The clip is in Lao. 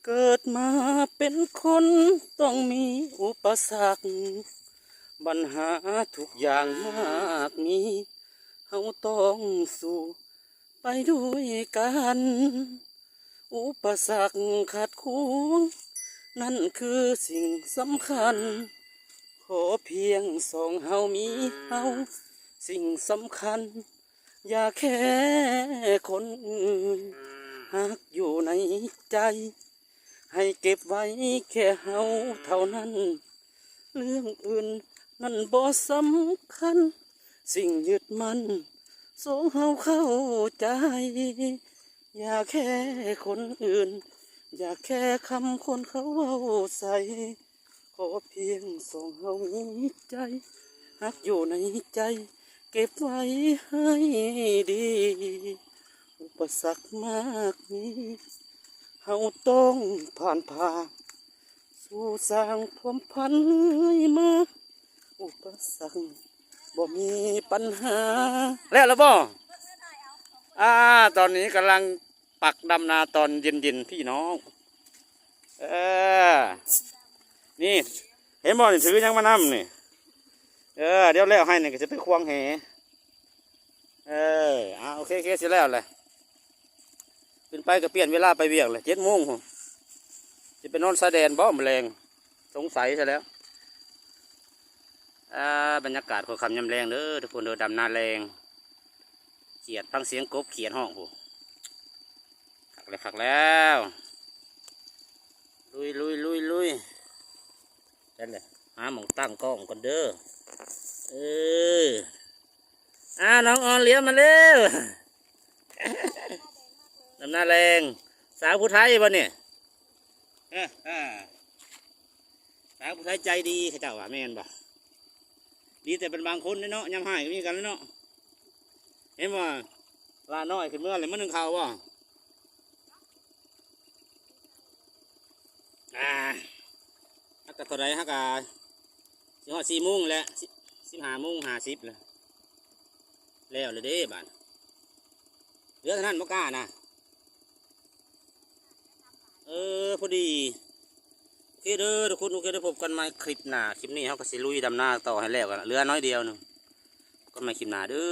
ເກີດມາເປັນຄົນຕ້ອງມີອຸປະສັກ, ບັນຫາທຸກຢ່າງມາກມີ ເຮົາຕ້ອງສູ້ໄປດ້ວຍກັນ. ອຸປະສັກຂັດຂວາງ ນັ້ນຄືສິ່ງສຳຄັນ, ຂໍພຽງສອງເຮົາມີເຮົາ ສິ່ງສຳຄັນ ຢ່າແຄຄົນອື່ນ, ຮັກຢູ່ໃນໃຈ ໃຫ້ເກັບໄວ້ແຄ່ເຮົາເທົ່ານັ້ນ, ເລື່ອງອື່ນນັ້ນບໍ່ສຳຄັນ, ສິ່ງຍຶດໝັ້ນສອງເຮົາເຂົ້າໃຈ, ຢ່າແຄຄົນອື່ນ ຢ່າແຄຄຳຄົນເຂົາເວົ້າໃສ່, ຂໍພຽງສອງເຮົາມີໃຈ ຮັກຢູ່ໃນໃຈ ເກັບໄວ້ໃຫ້ດີ. ອຸປະສັກມາກມີ ເຮົາຕ້ອງຜ່ານຜ່າ ສູ້ສ້າງຄວາມຝັນເລື້ອຍມາ, ອຸປະສັກບໍ່ມີປັນຫາ. ແລ້ວລະບໍ່? ອ່າ ຕອນນີ້ກຳລັງປັກດຳນາຕອນເຢັນໆ ພີ່ນ້ອງ. ເອີ ນີ້ ເຫັນບໍ່ນີ້ ຖືຫຍັງມານຳນີ້? ເອີ ດຽວແລ້ວໄຮ່ນີ້ກໍຈະໄປຂວາງແຫ. ເອີ ອ່າ ໂອເຄ ໂອເຄ ຊິແລ້ວແຫຼະ. ຂຶ້ນໄປກໍປ່ຽນເວລາໄປວຽກແຫຼະ ເຈັດໂມງພຸ້ນ. ຊິໄປນອນຊາຍແດນບໍ່ມື້ແລງ? ສົງໄສຊະແລ້ວ. ອ່າ ບັນຍາກາດຂ້ອຍຄ່ຳຍາມແລງເດີທຸກຄົນເດີ, ດຳນາແລງ. ຂຽດ ຟັງສຽງກົບຂຽດຮ້ອງພຸ້ນ. ຄັກແລ້ວ ຄັກແລ້ວ. ລຸຍ ລຸຍ ລຸຍ ລຸຍ. ນັ້ນແຫຼະ ຫາໝ່ອງຕັ້ງກ້ອງກ່ອນເດີ. ເອີ ອ້າວ ນ້ອງອອນຫຼຽວມາເລັວ. ດຳນາແລງ ສາວຜູ້ໄທບໍ່ນີ້? ເອີ ເອີ ສາວຜູ້ໄທໃຈດີ ເຂົາເຈົ້າວ່າແມ່ນບໍ່? ດີແຕ່ເປັນບາງຄົນເດ້ເນາະ, ຍາມຮ້າຍກໍມີຄືກັນແຫຼະເນາະ. ເຫັນບໍ່? ຫຼ້ານ້ອຍຂຶ້ນເມືອແລ້ວ ມື້ໜຶ່ງເຂົ້າບໍ່? ອ່າ ຮັກກະເທົ່າໃດ ຮັກກະຊິຮອດສີ່ໂມງແລ້ວ ສິບ ສິບຫ້າໂມງຫ້າສິບແລ້ວ. ແລ້ວລະເດ້ບາດ ເຫຼືອເທົ່ານັ້ນບໍ່ກ້ານະ. ເອີ ພໍດີ. ໂອເຄເດີທຸກຄົນ, ໂອເຄ ໄດ້ພົບກັນໃໝ່ຄລິບໜ້າ. ຄລິບນີ້ເຮົາກໍຊິລຸຍດຳນາຕໍ່ໃຫ້ແລ້ວກັນ, ເຫຼືອໜ້ອຍດຽວໜຶ່ງ. ພົບກັນໃໝ່ຄລິບໜ້າເດີ.